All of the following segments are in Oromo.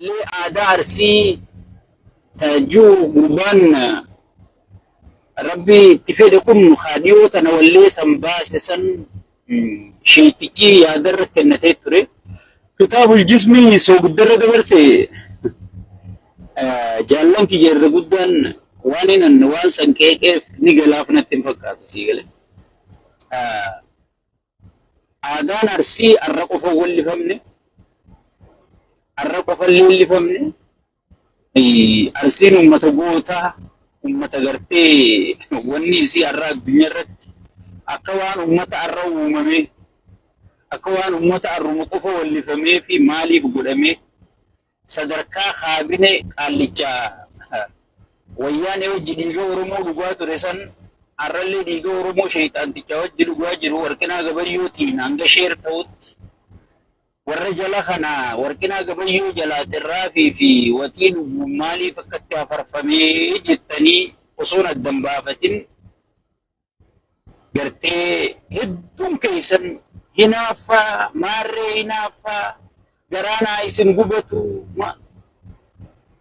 Illee aadaa Arsii ta jiru gurbaan Rabbi itti fedhe kun kaadhiyoo tana wallee san baase san sheetichi yaadarra kennatee ture. Kitaabul jismii soogiddarra dabarse jaallan kiyya irra guddaan waan hinan waan san qeeqeef ni galaaf natti hin fakkaatu sii galee. Aadaan Arsii arra qofa wallifamne, arra qofa leellifamne. Arsiin ummata gootaa, ummata gartee wanni isii arra addunyaa irratti akka waan ummata arra uumamee, akka waan ummata arruma qofa wallifamee fi maaliif godhamee sadarkaa kaabine qaallicha wayyaanee wajji dhiiga Oromoo dhugaa ture san arrallee dhiiga Oromoo sheeyxaanticha wajji dhugaa jiru Warqinaa Gabayyootiin hanga sheer ta'utti warra jala kana Warqinaa Gabayyoo jalaa xirraafii fi waxii dhugu maaliif akkatti hafarfamee jettanii osoon addan baafatin gartee hedduun keessan hinaaffaa maarree hinaaffaa garaanaa isin gubatu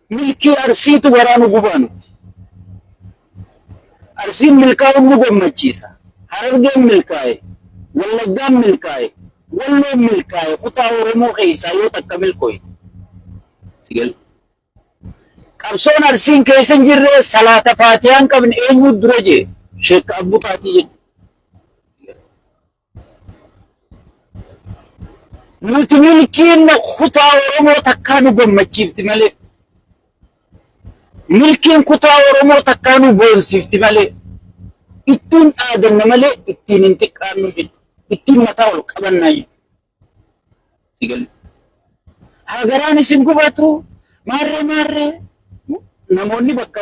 milkii Arsiitu garaa nu gubaa nuti. Arsiin milkaa'uun nu gammachiisa. Harargeen milkaa'e, Wallaggaan milkaa'e, Walloon milkaa'e kutaa Oromoo keessaa yoo takka milkooyte. Sigal. Qabsoon Arsiin keessa hin jirre salaata faatihaa hin qabne eenyu dura jee Sheekh Abbuu Taatii jedhu. Nuti milkiin kutaa Oromoo takkaa nu gammachiifti malee. Milkiin kutaa Oromoo takkaa nu boonsifti malee. Ittiin dhaadanna malee ittiin hin xiqqaannu jechuudha. Ittiin mataa ol qabannaa jechuudha. Si galee. Haa garaan isin gubatu maarree maarree namoonni bakka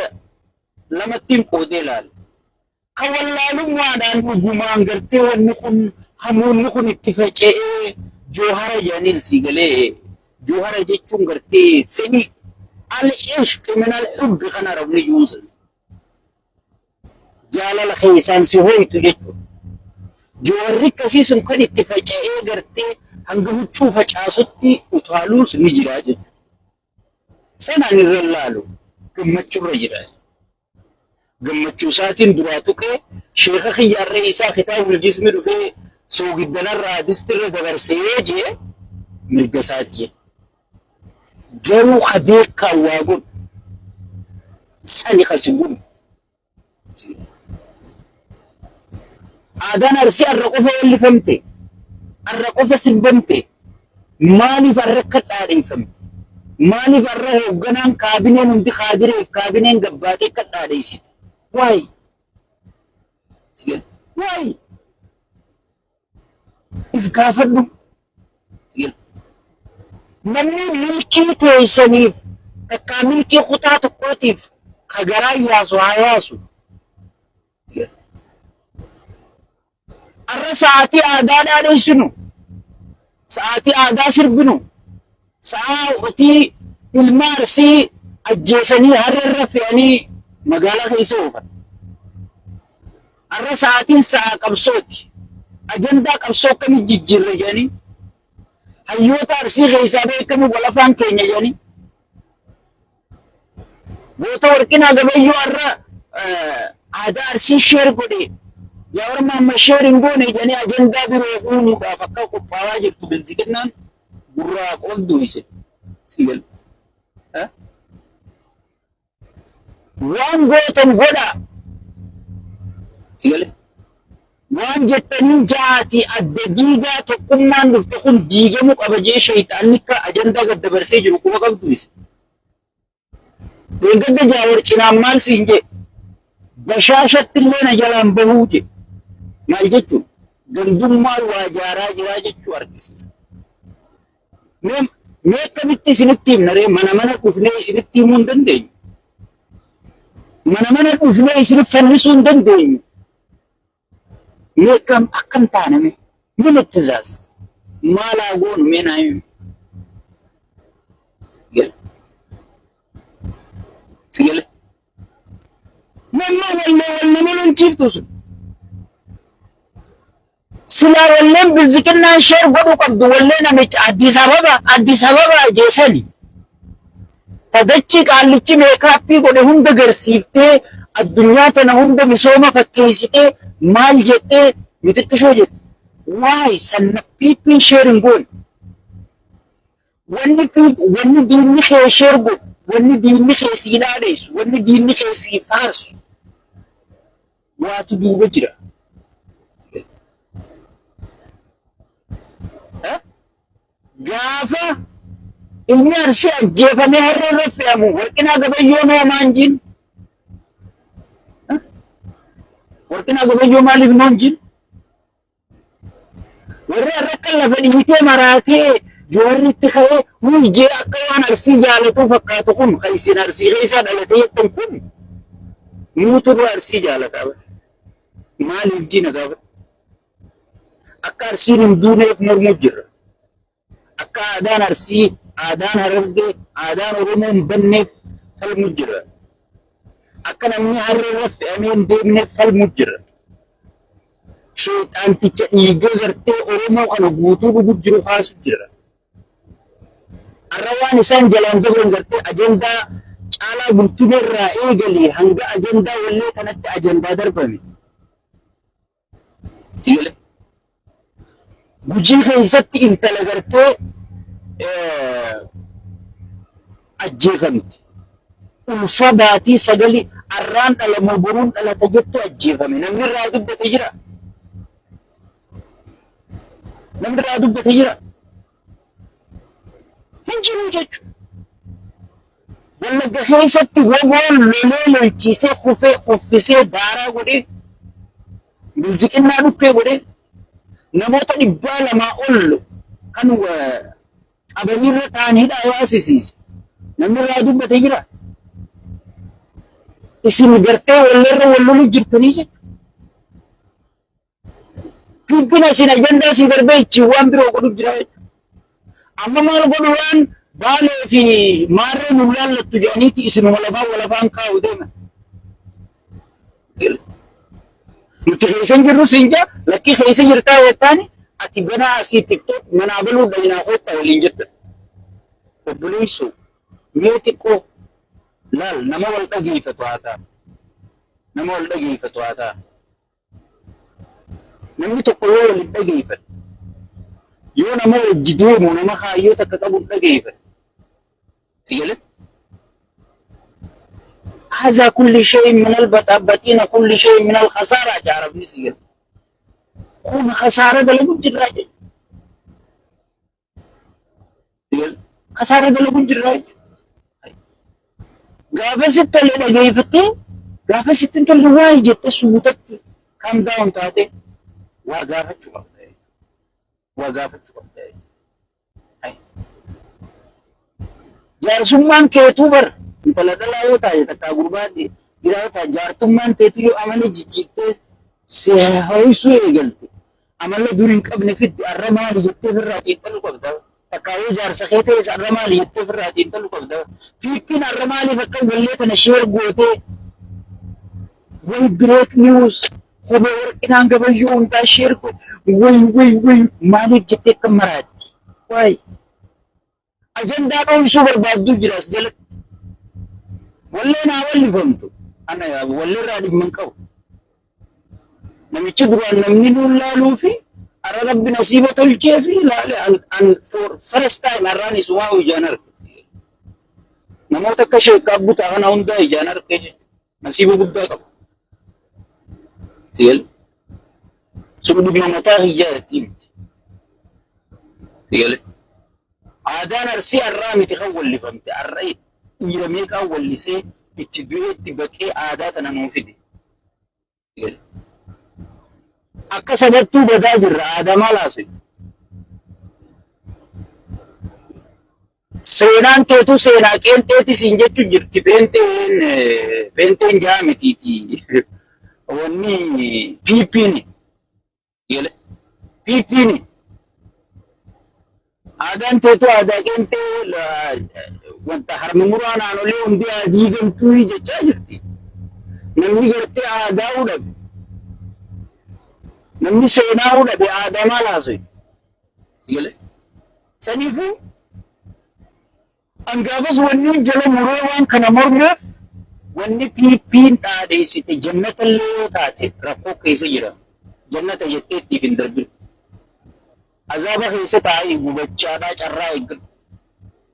lamattiin qoodee ilaala. Kan wallaalummaadhaan dhugumaan gartee wanni kun hamuunni kun itti faca'ee joohara jedhaniin sii galee joohara jechuun gartee fedhii al-ishq min al-hubbi kan arabni juunsan. Jaalala keessaan si hooytu jechuudha. Jooharri akkasii sun kan itti faca'ee gartee hanga huccuu facaasutti utaaluus ni jira jechuudha. Sanaan irra laalu gammachurra jira. Gammachuu isaatiin duraa tuqee sheeka kiyyaarree isaa kitaabul jismi dhufee soogiddanarraa distirra dabarsee jee mirga isaatii. Garuu ka beekaan waa godhu sani ka si godhu. Aadaan Arsii arra qofa wallifamte, arra qofa sirbamte, maaliif arra akka dhaadheeffamte? Maaliif arra hoogganaan kaabineen hundi kaadireef kaabineen gabbaatee akka dhaadheessite? Waay! Waay! If gaafadhu. Namni milkii teessaniif takkaa milkii kutaa tokkootiif ka garaa yaasu haa yaasu. Arra sa'aatii aadaa dhaadheessinu, sa'aatii aadaa sirbinu, sa'aatii ilma Arsii ajjeesanii harra irra fe'anii magaalaa keessa oofan. Arra sa'aatiin sa'a qabsooti. Ajandaa qabsoo akkamii jijjiirra jedhanii hayyoota Arsii keessaa beekamu wal afaan keenya jedhanii goota Warqinaa Gabayyoo har'a aadaa Arsii sheer godhe Jaawar Mahammad sheer hin goone jedhanii ajandaa biroo uumuudhaaf akka qophaa'aa jirtu bilziqinnaan gurraa qabdu isin. Sigal. Waan gootan godhaa. Sigale. Waan jettaniin ja'aati adda diigaa tokkummaan dhufte kun diigamuu qaba jee shayxaanni akka ajandaa gad dabarsee jiru quba qabdu isin. Dheengadda Jaawar cinaan maal siin jee bashaashatti illee na jalaan bahuu jee. Maal jechuun gandummaa waa jaaraa jiraa jechuu argisiisa. Mee mee akkamitti isinitti himna ree mana mana dhufnee isinitti himuu hin dandeenyu. Mana mana dhufnee isinif fannisuu hin dandeenyu. Mee akkam akkam taana mee min ittizaas maal haa goonu mee naa himi. Si gale. Nama wallee wal nama lolchiiftu sun. Silaa walleen bilziqinnaan sheer godhuu qabdu wallee namicha Addis Ababa Addis Ababa jeesani. Tadachii qaallichi makeup godhe hunda garsiiftee, addunyaa tana hunda misooma fakkeessitee, maal jettee mixiqqishoo jette. Waay, sanna PPn share hin goone. Wanni diinni kee share godhu, wanni diinni kee sii dhaadheessu, wanni diinni kee sii faarsu waatu duuba jira. Gaafa ilmi Arsii ajjeefamee harree irra fe'amu Warqinaa Gabayyoo noomaan jiin? Warqinaa Gabayyoo maaliif noon jiin? Warri har'a akka lafa dhiitee maraatee Jowarri itti ka'ee huijee akka waan Arsii jaalatuu fakkaatu kun, kan isin Arsii keessaa dhalatee jettan kun, nuutu irra Arsii jaalataa bara. Maaliif jiina gaafa? Akka Arsiin hin duuneef mormuu jirra. Akka aadaan Arsii, aadaan Harargee, aadaan Oromoo hin banneef falmuu jirra. Akka namni harree irra fe'amee hin deemneef falmuu jirra. Sheexaanticha dhiiga gartee Oromoo kana guutuu dhugu jiru kaasu jirra. Har'a waan isaan jalaan dabran gartee ajandaa Caalaa Bultumee irraa eegalee hanga ajandaa wallee kanatti ajandaa darbame. Sigale. Gujii keessatti intala gartee ajjeefamte. Ulfa baatii sagali arraan dhalamoo boruun dhalata jettu ajjeefame. Namni irraa dubbate jira. Namni irraa dubbate jira. Hin jiru jechuudha. Wallagga keessatti woboon lolee lolchiisee kufee kuffisee daaraa godhee, bilziqinnaa dhukkee godhee, namoota 200 ol kan qabaniirra ta'an hidhaa yaasisiise. Namni irraa dubbate jira. Isin gartee wallarra wal lolu jirtanii jechuudha. Pimpina isin ajandaa isin darbee ittiin waan biroo godhu jira jechuudha. Amma maal godhu, waan Baalee fi Maarree nu laallattu jedhaniiti isinuma lafaan wal afaan kaa'u deeman. Nuti keessa hin jirru siin jaa, lakkii keessa jirtaa jettaani, ati ganaa asii TikTok manaa baluu dhayinaa koottaa waliin jettan. Obboleessoo, mee xiqqoo laal, nama wal dhageeffatu haa ta'a. Nama wal dhageeffatu haa ta'a. Namni tokko yoo wal hin dhageeffanne, yoo nama wajji deemu nama kaayyoo takka qabu hin dhageeffanne. Si galee? هذا كل شيء من البطابطين، كل شيء من الخسارة جاربني سيجل كون خسارة dalagu jirra jechuudha. Khasaara dalagu jirra jechuudha. Gaafa sitti tolle dhageeffattee, gaafa sitti hin tolle waa'ee jettee suutatti calm down taate waa gaafachuu qabda. Waa gaafachuu qabda. Jaarsummaan keetuu bar intala dhalaa yoo taate, takkaa gurbaa dhiiraa yoo taate, jaartummaan teetu yoo amala jijjiirtee si ho'isuu eegalte, amala dur hin qabne fidde, arra maali jettee ofirraa xiinxaluu qabda. Takkaa yoo jaarsa kee ta'es arra maali jettee ofirraa xiinxaluu qabda. PPn arra maaliif akka wallee tana share gootee, way break news kophee Warqinaan Gabayyoo hundaa share goote, way way way maaliif jettee akka maraatti? Waay, ajandaa dho'isuu barbaaddu jira as jalatti. Wallee naa wallifamtu. Ana walleerraa dhimma hin qabu. Namichi duraan namni nuun laaluu fi arra Rabbi nasiiba tolchee fi laale an for first time arraan isumaa ijaan arge. Namoota akka Sheekkaa Butaa kana hundaa ijaan arge jechuudha. Nasiiba guddaa qaba. Sigale. Sun dhimma mataa kiyyaa miti. Sigale. Aadaan Arsii arraa miti kan wallifamte, arra dhiira meeqaan wallisee itti du'ee itti baqee aadaa tana nuu fide. Akka sabattuu badaa jirra, aadaa maal haasofti? Seenaan teetu seenaa qeenxeeti siin jechu jirti, peenteen peenteen jaa mitiiti. Wanni PPn PPn aadaan teetu aadaa qeenxee, wanta harma muraa naannolee hundi adii gamtuu jechaa jirti. Namni gartee aadaa dhabe. Namni seenaa dhabe aadaa maal haasa'e? Saniifuu An gaafas wanni jala muree waan kana mormeef, wanni PP'n dhaadheessite jannata illee yoo taate rakkoo keessa jira. Jannata jettee ittiif hin darbin. Azaaba keessa taa'ee gubachaadhaa carraa eeggadhu.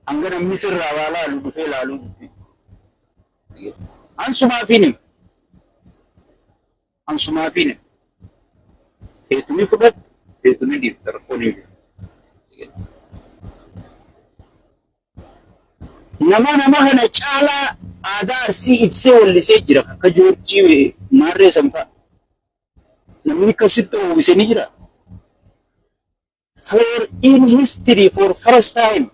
Hanga namni sirraa waa laalu dhufee laaluu dubbi. An sumaafiin hima. An sumaafiin hima. Feetu ni fudhattu, feetu ni dhiifta, rakkoon hin jiru. Nama kana caalaa aadaa Arsii ibsee wallisee jira, akka Joorjii Maarree sanfaa. Namni akkasitti uwwise ni jira. For in history, for first time,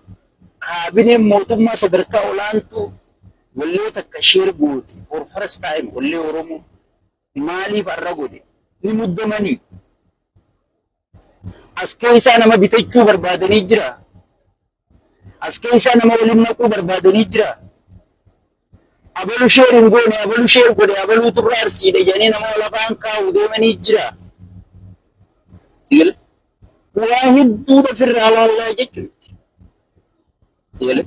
kaabineen mootummaa sadarkaa olaantuu wallee takka share gooti. For first time wallee Oromoo maaliif har'a godhe? Ni muddamanii. As keessaa nama bitachuu barbaadanii jira. As keessaa nama waliin naquu barbaadanii jira. Abalu share hin goone, abalu share godhe, abaluu turra Arsiidha jedhanii nama wal afaan kaa'u deemanii jira. Sigale waa hedduudha ofirraa laallaa jechuudha. Sigale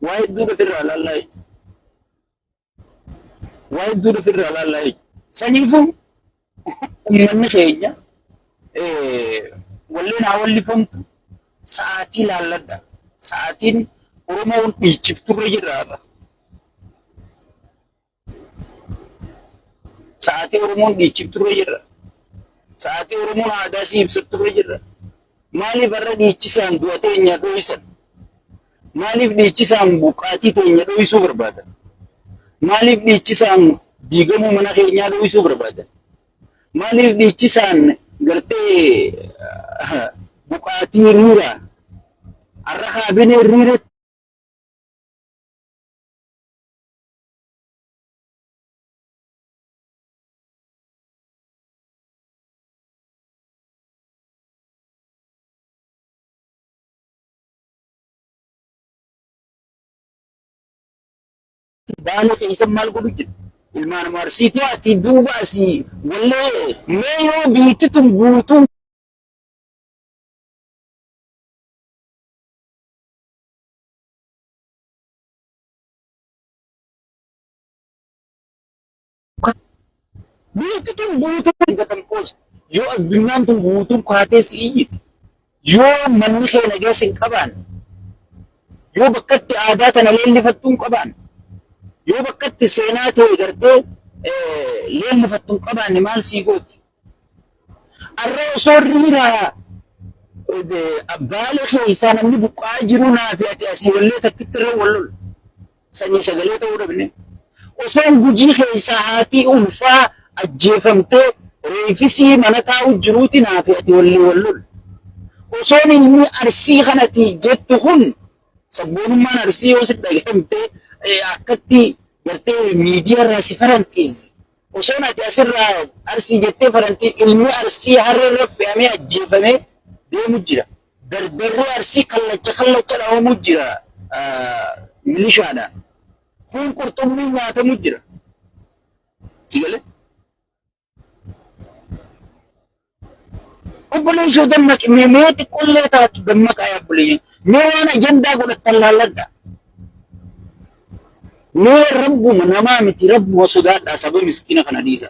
waa hedduudha ofirraa laallaa jechuudha. Waa hedduudha ofirraa laallaa jechuudha. Saniifuu uummanni keenya walleen haa wallifamtu, sa'aatii laalladha. Sa'aatiin Oromoon dhiichifturra jirra har'a. Sa'aatii Oromoon dhiichifturra jirra. Sa'aatii Oromoon aadaa sii ibsatturra jirra. Maaliif har'a dhiichisaan du'a teenya dho'isan? Maaliif dhiichisaan buqqaatii teenya dho'isuu barbaadan? Maaliif dhiichisaan diigamuu mana keenyaa dho'isuu barbaadan? Maaliif dhiichisaan gartee buqaatii riiraa har'a kaabinee riira Baala keessa maal godhu jira? Ilmaan Arsiitii ati duuba asii wallee mee yoo biitti tun guutuun biitti tun guutuun gatan post, yoo addunyaan tun guutuun kaatee si iyyite, yoo manni kee nagees hin qabaan, yoo bakkatti aadaa tana leellifattuu hin qabaan, yoo bakkatti seenaa ta'e gartee leellifattuu hin qabaanne, maal sii gooti? Arra osoo riiraa Baale keessaa namni buqqa'aa jiru naafi ati asii wallee takkitti irra wal lola. Sanyii sagalee ta'uu dhabne. Osoon Gujii keessaa haatii ulfaa ajjeefamtee reefisii mana taa'u jiruuti naafi ati wallee wal lola. Osoon ilmi Arsii kanati jettu kun sabboonummaan Arsii yoo si dhagahamte akkatti gartee miidiyaa irraa si faranxiisi. Osoon ati asirraa Arsii jettee farantii, ilmi Arsii harree irra fe'amee ajjeefamee deemu jira. Dardarri Arsii kallacha kallacha dhahamu jira milishaadhaan. Kun qurxummii nyaatamu jira. Si galee? Obboleessoo, dammaqi, mee mee xiqqoollee taatu dammaqaa yaa obboleeyyan. Mee waan ajandaa godhattan laalladha. Mee rabbuma, namaa miti, rabbuma sodaadhaa, saba miskiina kana dhiisa.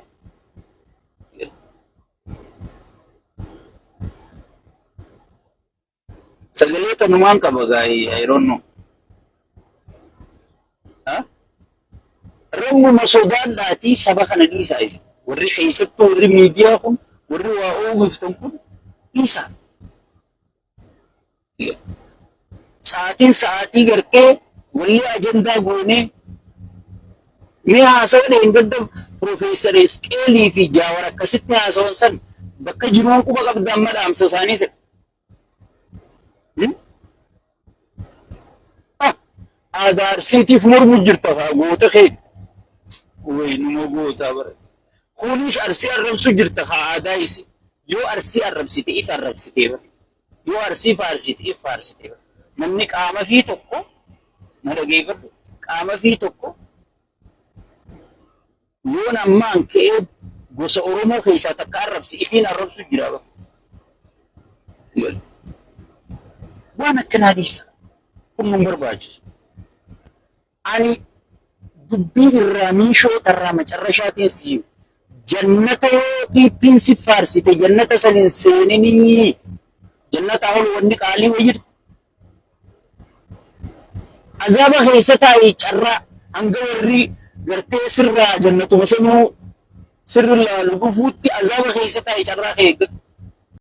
Sagalee tanumaan qaba gaa'ee, I don't know. Rabbuma sodaadhaatii saba kana dhiisaa isin. Warri keessattuu warri miidiyaa kun, warri waa oomishtan kun, dhiisaa. Sa'aatiin sa'aatii gartee wallee ajandaa goonee mee haasawa dheengadda Piroofeesar Isqeelii fi Jaawar akkasitti haasawan san bakka jiruu quba qabda amma dhaamsa isaanii sana. Aadaa Arsiitiif mormu jirta kaa goota kee. Wayi numa gootaa bara. Kunis Arsii arrabsu jirta kaa aadaa isi. Yoo Arsii arrabsite if arrabsitee bara. Yoo Arsii faarsite if faarsitee bara. Namni qaama fi tokko na dhageeffadhu. Qaama fi tokko yoon ammaan ka'ee gosa Oromoo keessaa takka arrabse ifiin arrabsu jira bara. Waan akkanaa dhiisa. Kun nun barbaachisu. Ani dubbii irraa miishoo tarraa macarrashaatiin si jannata yoo piippiin si faarsite jannata san hin seeninii. Jannata ol wanni qaalii wayyirti. Azaaba keessa taa'ee carraa hanga warri gartee sirraa jannatuma sanuu sirri laalu dhufuutti azaaba keessa taa'ee carraa kee eeggadhu.